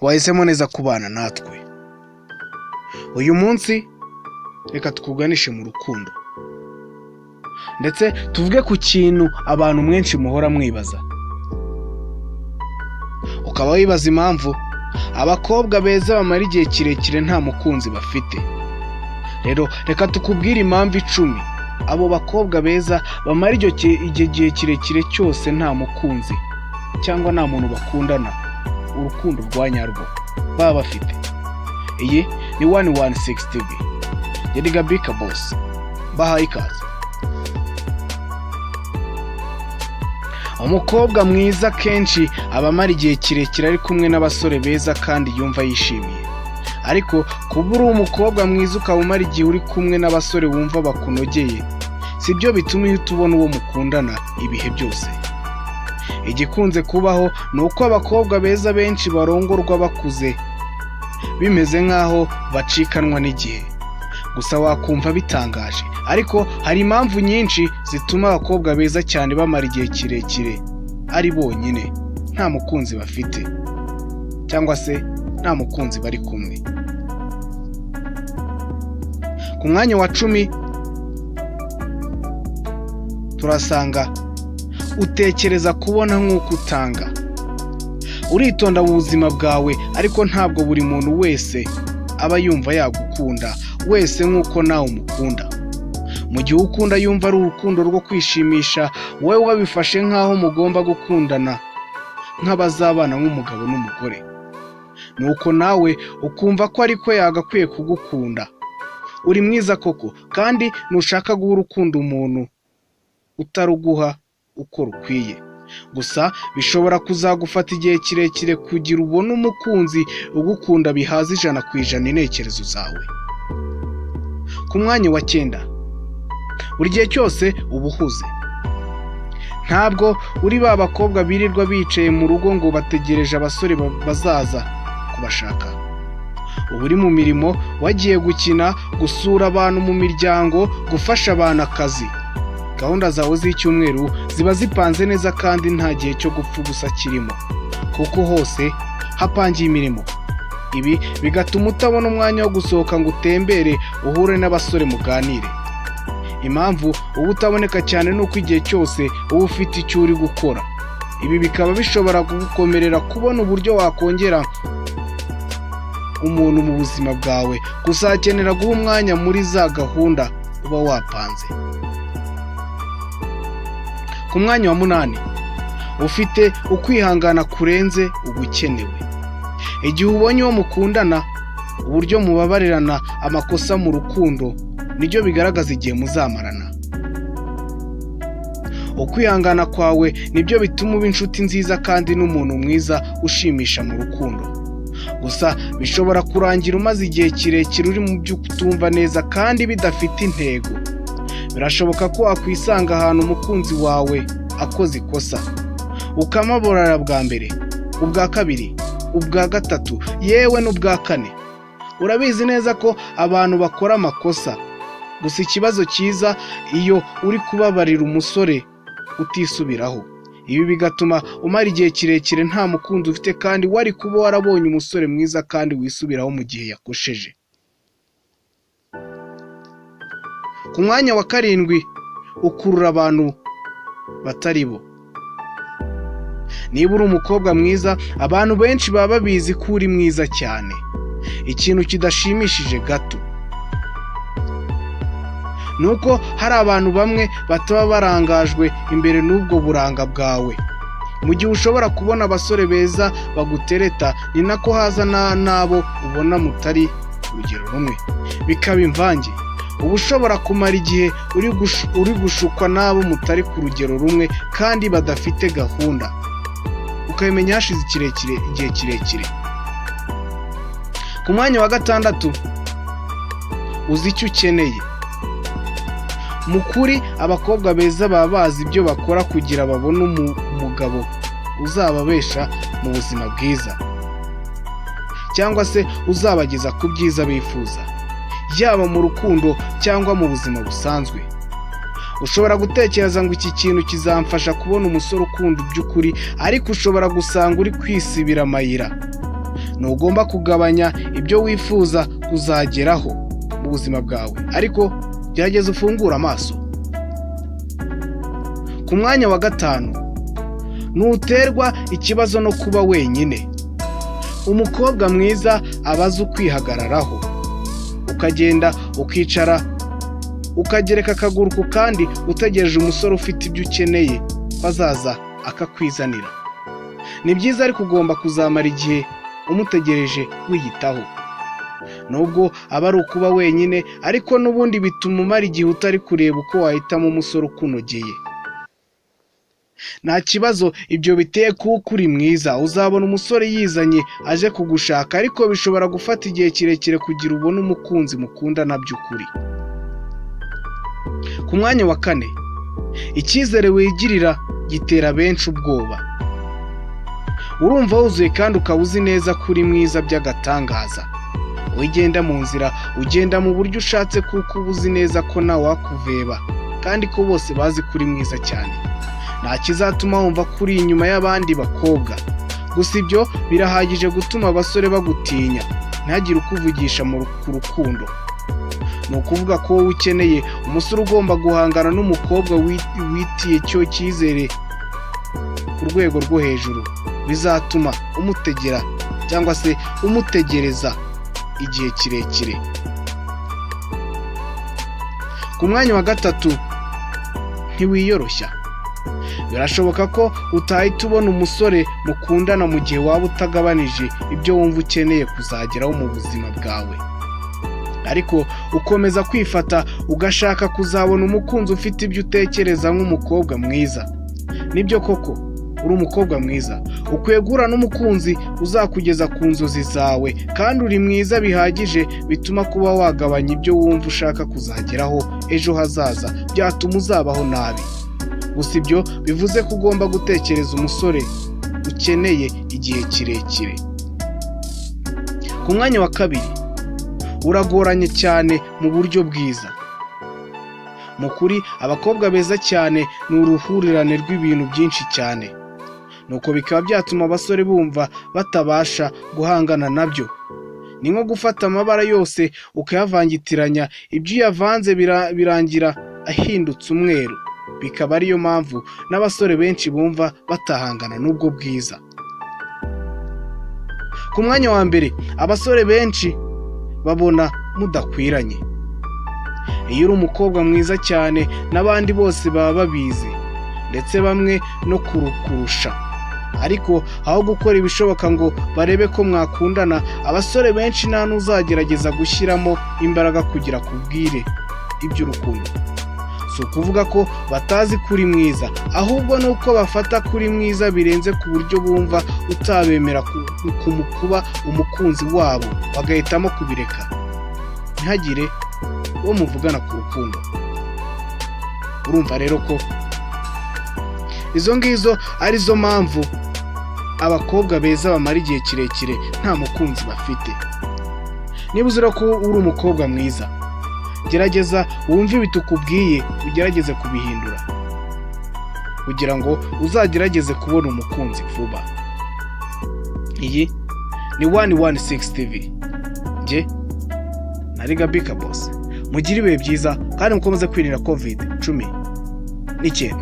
Wahisemo neza kubana natwe. Uyu munsi reka tukuganishe mu rukundo, ndetse tuvuge ku kintu abantu mwenshi muhora mwibaza. Ukaba wibaza impamvu abakobwa beza bamara igihe kirekire nta mukunzi bafite. Rero reka tukubwire impamvu 10 abo bakobwa beza bamara icyo gihe kirekire cyose nta mukunzi cyangwa nta muntu bakundana urukundo rwa nyarwo baba bafite. Iyi ni 116 TV. Yari Gabi Boss, bahaye ikaze. Umukobwa mwiza kenshi aba amara igihe kirekire ari kumwe n'abasore beza kandi yumva yishimiye. Ariko kuba uri umukobwa mwiza ukaba umara igihe uri kumwe n'abasore wumva bakunogeye, si byo bituma uhita ubona uwo mukundana ibihe byose. Igikunze kubaho ni uko abakobwa beza benshi barongorwa bakuze, bimeze nk'aho bacikanwa n'igihe. Gusa wakumva bitangaje, ariko hari impamvu nyinshi zituma abakobwa beza cyane bamara igihe kirekire ari bonyine, nta mukunzi bafite cyangwa se nta mukunzi bari kumwe. Ku mwanya wa 10 turasanga utekereza kubona nk'uko utanga. Uritonda mu buzima bwawe, ariko ntabwo buri muntu wese aba yumva yagukunda wese nk'uko nawe umukunda. Mu gihe ukunda yumva ari urukundo rwo kwishimisha, wowe wabifashe nk'aho mugomba gukundana nk'abazabana nk'umugabo n'umugore. Nuko nawe ukumva ko ariko yagakwiye kugukunda. Uri mwiza koko, kandi ntushaka guha urukundo umuntu utaruguha uko rukwiye. Gusa bishobora kuzagufata igihe kirekire kugira ubone umukunzi ugukunda bihaza 100% intekerezo zawe. Ku mwanya wa 9, buri gihe cyose uba uhuze. Ntabwo uri ba bakobwa birirwa bicaye mu rugo ngo bategereje abasore bazaza kubashaka. Uba uri mu mirimo, wagiye gukina, gusura abantu mu miryango, gufasha abantu akazi. Gahunda zawe z'icyumweru ziba zipanze neza kandi nta gihe cyo gupfa ubusa kirimo, kuko hose hapangiye imirimo. Ibi bigatuma utabona umwanya wo gusohoka ngo utembere, uhure n'abasore muganire. Impamvu uba utaboneka cyane ni uko igihe cyose uba ufite icyo uri gukora. Ibi bikaba bishobora kugukomerera kubona uburyo wakongera umuntu mu buzima bwawe, gusa hakenera guha umwanya muri za gahunda uba wapanze. Ku mwanya wa 8, ufite ukwihangana kurenze ugukenewe. Igihe ubonye uwo mukundana, uburyo mubabarirana amakosa mu rukundo nibyo bigaragaza igihe muzamarana. Ukwihangana kwawe nibyo bituma uba inshuti nziza kandi n'umuntu mwiza ushimisha mu rukundo. Gusa bishobora kurangira umaze igihe kirekire uri mu byo utumva neza kandi bidafite intego. Birashoboka ko wakwisanga ahantu umukunzi wawe akoze ikosa, ukamubabarira bwa mbere, ubwa kabiri, ubwa gatatu, yewe n'ubwa kane. Urabizi neza ko abantu bakora amakosa. Gusa ikibazo cyiza iyo uri kubabarira umusore utisubiraho. Ibi bigatuma umara igihe kirekire nta mukunzi ufite kandi wari kuba warabonye umusore mwiza kandi wisubiraho mu gihe yakosheje. Ku mwanya wa 7, ukurura abantu batari bo. Niba uri umukobwa mwiza, abantu benshi baba babizi ko uri mwiza cyane. Ikintu kidashimishije gato ni uko hari abantu bamwe bataba barangajwe imbere n'ubwo buranga bwawe. Mu gihe ushobora kubona abasore beza bagutereta, ni nako haza n'abo ubona mutari urugero rumwe, bikaba imvange. Uba ushobora kumara igihe uri gushukwa n'abo mutari ku rugero rumwe kandi badafite gahunda, ukabimenya hashize igihe kirekire. Ku mwanya wa 6, uzi icyo ukeneye. Mu kuri, abakobwa beza baba bazi ibyo bakora kugira babone umugabo uzababesha mu buzima bwiza, cyangwa se uzabageza ku byiza bifuza, yaba mu rukundo cyangwa mu buzima busanzwe. Ushobora gutekereza ngo iki kintu kizamfasha kubona umusore ukunda by'ukuri, ariko ushobora gusanga uri kwisibira amayira. Ntugomba kugabanya ibyo wifuza kuzageraho mu buzima bwawe, ariko gerageza ufungure amaso. Ku mwanya wa gatanu, ntuterwa ikibazo no kuba wenyine. Umukobwa mwiza aba azi ukwihagararaho, ukagenda ukicara, ukagereka akaguru ku kandi, utegereje umusore ufite ibyo ukeneye ko azaza akakwizanira. Ni byiza, ariko ugomba kuzamara igihe umutegereje wiyitaho. Nubwo aba ari ukuba wenyine, ariko n'ubundi bituma umara igihe utari kureba uko wahitamo umusore ukunogeye. Nta kibazo ibyo biteye kuko uri mwiza, uzabona umusore yizanye aje kugushaka, ariko bishobora gufata igihe kirekire kugira ubone umukunzi mukundana by'ukuri. Ku mwanya wa kane, icyizere wigirira gitera benshi ubwoba. Urumva wuzuye kandi ukaba uzi neza ko uri mwiza by'agatangaza. Ugenda mu nzira, ugenda mu buryo ushatse, kuko uba uzi neza ko ntawakuveba kandi ko bose bazi ko uri mwiza cyane. Nta kizatuma wumva ko uri inyuma y'abandi bakobwa. Gusa ibyo birahagije gutuma abasore bagutinya, ntihagire ukuvugisha ku rukundo. Ni ukuvuga ko wowe ukeneye umusore ugomba guhangana n'umukobwa witiye cyo cyizere ku rwego rwo hejuru, bizatuma umutegera cyangwa se umutegereza igihe kirekire. Ku mwanya wa gatatu, ntiwiyoroshya. Birashoboka ko utahita ubona umusore mukundana mu gihe waba utagabanije ibyo wumva ukeneye kuzageraho mu buzima bwawe, ariko ukomeza kwifata, ugashaka kuzabona umukunzi ufite ibyo utekereza nk'umukobwa mwiza. Nibyo koko uri umukobwa mwiza, ukwiye guhura n'umukunzi uzakugeza ku nzozi zawe, kandi uri mwiza bihagije bituma kuba wagabanya ibyo wumva ushaka kuzageraho ejo hazaza byatuma uzabaho nabi. Gusa ibyo bivuze ko ugomba gutekereza umusore ukeneye igihe kirekire. Ku mwanya wa kabiri, uragoranye cyane mu buryo bwiza. Mu kuri, abakobwa beza cyane ni uruhurirane rw'ibintu byinshi cyane, nuko bikaba byatuma abasore bumva batabasha guhangana nabyo. Ni nko gufata amabara yose ukayavangitiranya, ibyo uyavanze birangira ahindutse umweru, bikaba ariyo mpamvu n'abasore benshi bumva batahangana n'ubwo bwiza. Ku mwanya wa mbere, abasore benshi babona mudakwiranye. Iyo uri umukobwa mwiza cyane, n'abandi bose baba babizi, ndetse bamwe no kurukurusha, ariko aho gukora ibishoboka ngo barebe ko mwakundana, abasore benshi nta n'uzagerageza gushyiramo imbaraga kugira kubwire iby'urukundo. Si ukuvuga ko batazi ko uri mwiza, ahubwo ni uko bafata ko uri mwiza birenze ku buryo bumva utabemera kuba umukunzi wabo, bagahitamo kubireka, ntihagire uwo muvugana ku rukundo. Urumva rero ko izo ngizo ari zo mpamvu abakobwa beza bamara igihe kirekire nta mukunzi bafite. Niba uzira ko uri umukobwa mwiza, gerageza wumve ibi tukubwiye, ugerageze kubihindura kugira ngo uzagerageze kubona umukunzi vuba. Iyi ni 116 TV, njye na Gabi Kabose. Mugire ibihe byiza kandi mukomeze kwirinda COVID-19.